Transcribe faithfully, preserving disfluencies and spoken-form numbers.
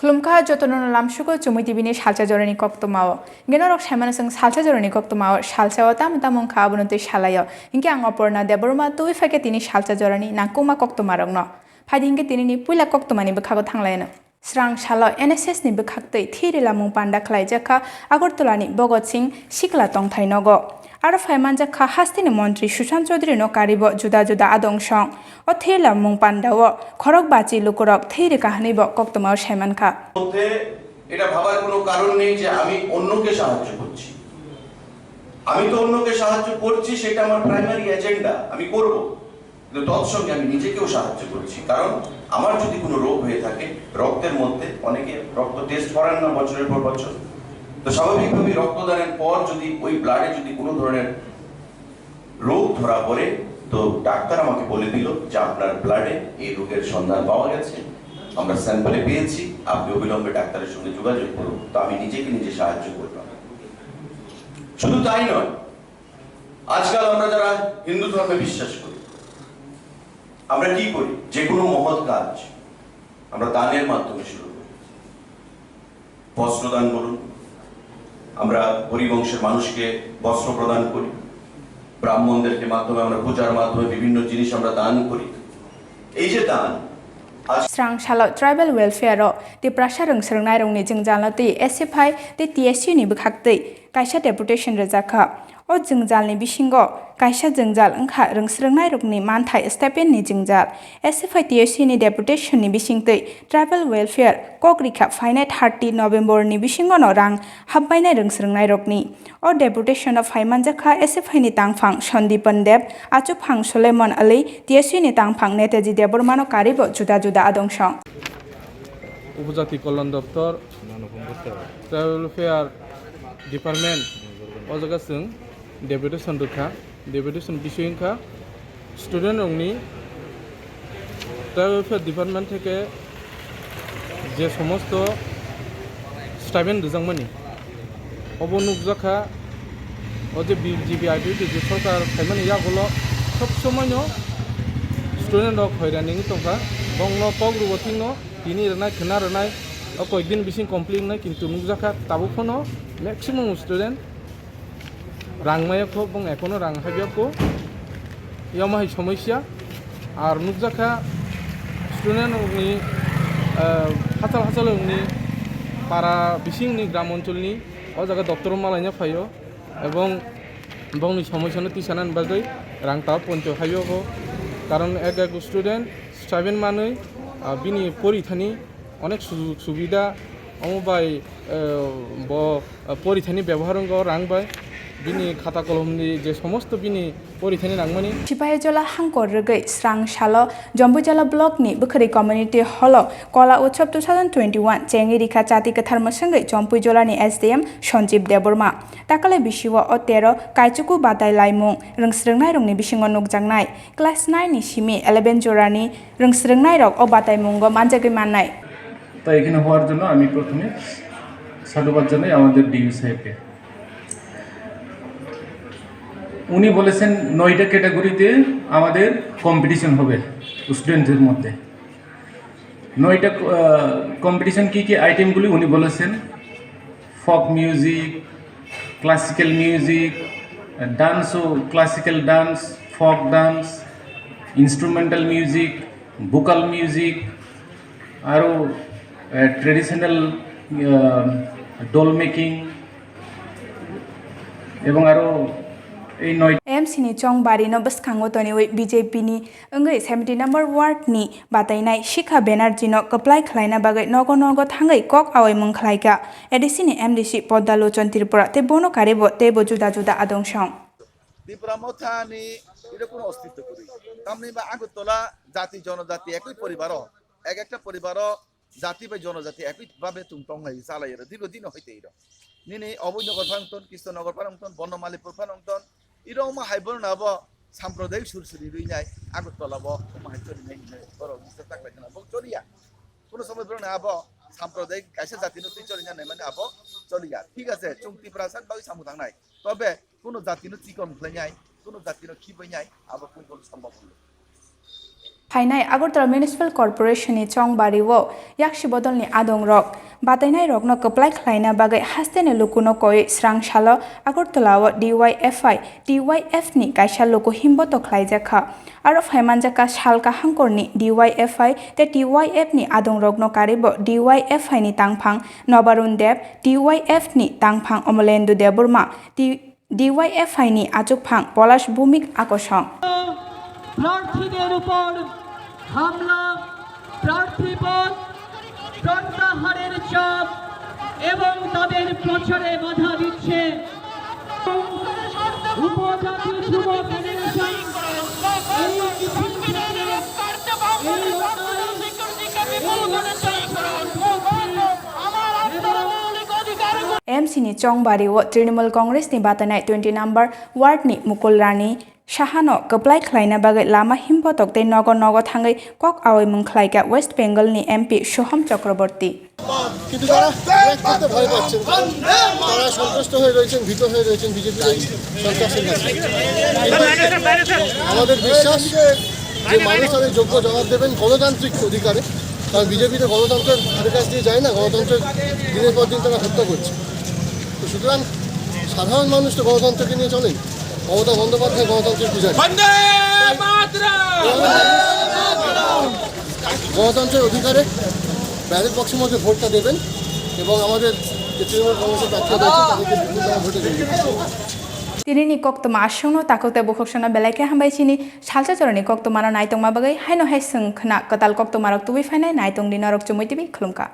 Khulumkha jotono lamsugo Chumui T V ni salsa jorani koktwmao. Hinkhe norok saimano chwng salsa jorani koktwmao, salsao tamo tamo wngkha abono twi salaio. Hinkhe ang Oporna Debbarma twi phaikhe tini salsa jorani nangkukma koktwmarokno. Phaidi hinkhe tinini puila koktwmani bwkhago thanglaino. Srang salo N S S ni bwkhaktwi thwi rwlamung panda khlaijak kha Agartala ni Bhagat Singh Sikla tongthai nogo. Aro phai manjak kha hasteni montri Sushant Chaudhary no karibo juda juda adong song. O thwi rwlamung panda o khorok bachi lukurok thwi rwkha hwnwi bo koktwmao sai mankha. মধ্যে এটা ভাবার কোনো কারণ নেই যে আমি অন্যকে সাহায্য করছি। আমি তো অন্যকে সাহায্য করছি, সেটা আমার প্রাইমারি এজেন্ডা, আমি করব। কিন্তু তৎসঙ্গে আমি নিজেকেও সাহায্য করছি, কারণ আমার যদি কোনো রোগ হয়ে থাকে, রক্তের মধ্যে অনেকে রক্ত টেস্ট করান না বছরের পর বছর, তো স্বাভাবিকভাবেই রক্তদানের পর যদি ওই ব্লাডে যদি কোনো ধরনের রোগ ধরা পড়ে, তো ডাক্তার আমাকে বলে দিল যে আপনার ব্লাডে এই রোগের সন্ধান পাওয়া গেছে, আমরা স্যাম্পলে পেয়েছি, আপনি অবিলম্বে ডাক্তারের সঙ্গে যোগাযোগ করুন। তো আমি নিজেকে নিজে সাহায্য করলাম। শুধু তাই নয়, আজকাল আমরা যারা হিন্দু ধর্মে বিশ্বাস করি, আমরা কি করি? যে কোনো মহৎ কাজ আমরা দানের মাধ্যমে শুরু করি। বস্ত্রদান বলুন, আমরা হরিবংশের মানুষকে বস্ত্র প্রদান করি, ব্রাহ্মণদেরকে মাধ্যমে আমরা পূজার মাধ্যমে বিভিন্ন জিনিস আমরা দান করি। এই যে দান, আজ Srang salo Tribal Welfare o Tiprasa rwngsrwngnairokni jwngjalno twi S F I tei T S U ni bwkhaktwi kaisa deputation rwjak kha. O jwngjalni bisingo kaisa jwngjal wngkha rwngsrwngnairokni manthai stipend ni jwngjal. S F I T S U ni deputation ni bisingtwi Tribal Welfare kok rikha phainai thirty November ni bisingono rang hapbainai rwngsrwngnairokni. O deputation o phai manjak kha S F I ni tangphang Sandipan Deb, achuphang Suleiman Ali, T S U ni tangphang Netaji Debbarmano karibo juda juda adong song. Upajati Kolyan Doptor, Tribal Welfare Department, o jaga chwng deputation rwkha, deputation bising wngkha student rokni Tribal Welfare Department theke je somosto stipend rwjakmani, obo nukjakha. O je B J P I P F T je sorkar phaimani yagulo sob somoino student rok hoirani wngwi tongkha, bongno kok rwbo thwngno tini rwnai khwna rwnai o koikdin bising complete wngnai, kintu nukjakha tabuk phano maximum student rang maya kho, bong ekono rang habya kho, yama hai somosya. Ar nukjakha student rokni hachal hachal rokni para bisingni gram oncholni o jaga doptor malaina phaio. Ebong bongni somoisano tisanani bagwi rang tao poncho haiyo bo. Karon ek ek student stipend manwi bini porithani onek sujug subida omo bai bo porithani bebohar wngo rang bai bini khata kolomni je somosto bini porithani nangmani. Sipahijola hangkor rwgwi srang salo Jompuijala block ni Bwkhwrwi community hall o Kola Utsav two thousand twenty-one chengwi rikha chati kwthar mwswngwi Jompuijolani S D M Sanjeev Debbarma. Takale bisio o tero kaichuku batai laimung rwngsrwngnairokni bisingo nukjaknai. Class nine ni simi eleven jorani rwngsrwngnairok o bataimungo manjagwi mannai. তাই এখানে হওয়ার জন্য আমি প্রথমে সাধুবাদ জানাই আমাদের ডিইউ সাহেবকে। উনি বলেছেন নয়টা ক্যাটাগরিতে আমাদের কম্পিটিশন হবে স্টুডেন্টদের মধ্যে। নয়টা কম্পিটিশন কী কী আইটেমগুলি উনি বলেছেন, ফক মিউজিক, ক্লাসিক্যাল মিউজিক, ডান্সও ক্লাসিক্যাল ডান্স, ফক dance, instrumental music, vocal music, আরও ট্রেডিশনাল ডল মেকিং এবং আরও এই নয় M C ni chongbari no bwskango toniwi B J P ni wngwi seventy number ward ni batainai Sikha Banerjee no kwplai khwlaina bagwi nogo nogo thangwi kok awaimung khwlaikha A D C ni M D C Podda Lochon Tripura tei bono karibo teibo juda juda adong song. Tipra Mothani এটা কোনো অস্তিত্ব করি। তামনি বা আগরতলা জাতি জনজাতি একই পরিবারও এক একটা পরিবারও জাতি বা জনজাতি একই ভাবে তুম টংলাই চালাই এরা দীর্ঘদিন হইতে এরা। নিনি অভয়নগর ফাংতন, কৃষ্ণনগর ফাংতন, বনমালীপুর ফাংতন, এরা ওমা হাইবর না বো সাম্প্রদায়িক সুরসুরি রুইনাই আগরতলা বো ওমা হাই চলি নাই বড় মিস্টার তাকলাই না বো চলিয়া। কোনো সময় বড় না আবো সাম্প্রদায়িক কাইসা জাতি নতুন চলি না মানে আবো চলিয়া। ঠিক আছে, চুং ত্রিপুরা সাত বাকি সামু থাংনাই। তবে কোনো জাতিনো চিকন ফেলাইনাই, কোনো জাতিনো খিবাইনাই, আবার কোন কোন সম্ভব হলো। Phainai Agartala Municipal Corporation ni chongbari o yaksi bodol ni adong rok batainai rokno kwplai khlaina bagwi haste ni lukuno koi srang salo Agartala o D Y F I, D Y F ni kaisa luku himboto khlaijak kha. Aro phaimanjak kha sal kahangkorni D Y F I tei T Y F ni adongrokno karibo D Y F I ni tangphang Nobarun Deb, T Y F ni tangphang Omolendu Debbarma, T-, D Y F I ni achukphang Polash Bhumik Akosong. প্রার্থীদের উপর হামলা, প্রার্থীপদ প্রত্যাহারের চাপ এবং তাদের প্রচারে বাধা দিচ্ছে। উপজাতি যুব ফেডারেশন এই মিছিল থেকে এই লড়াই এবং M C ni chongbari o Trinamool Congress ni batainai twenty number ward ni Mukul Rani Sahano kwplai khlaina bagwi lama himbotok tei nogo nogo thangwi kok aoimung khlaikha West Bengal ni M P Soham Chakraborty. কিন্তু তারা রিয়াক্ট করতে ভয় পাচ্ছেন, কারণ তারা সন্ত্রস্ত হয়ে রয়েছেন, ভীত হয়ে রয়েছেন বিজেপির এই সন্ত্রাসের কাছে। কিন্তু আমাদের বিশ্বাস যে মানুষ তাদের যোগ্য জবাব দেবেন গণতান্ত্রিক অধিকারে, কারণ বিজেপি তো গণতন্ত্রের ধারে কাছ দিয়ে যায় না, গণতন্ত্রের দিনের পর দিন তারা হত্যা করছে। তো সুতরাং সাধারণ মানুষ তো গণতন্ত্রকে নিয়ে চলেন, মমতা বন্দ্যোপাধ্যায় গণতন্ত্রের পূজারী। বন্দে মাতরম! গণতন্ত্রের অধিকারে ব্যালট বক্সের মধ্যে ভোটটা দেবেন এবং আমাদের যে তৃণমূল কংগ্রেসের প্রার্থী রয়েছে তাদেরকে বিপুল ভোটে জয়যুক্ত করুন। Tini ni koktwma aswkno takhuk tei bukhuk sano belai khe hambai chini salsa jorani koktwmano naitongma bagwi haino hai swng khna kwtal koktwmarok tubui phainai naitongdi norok Chumui T V khulumkha.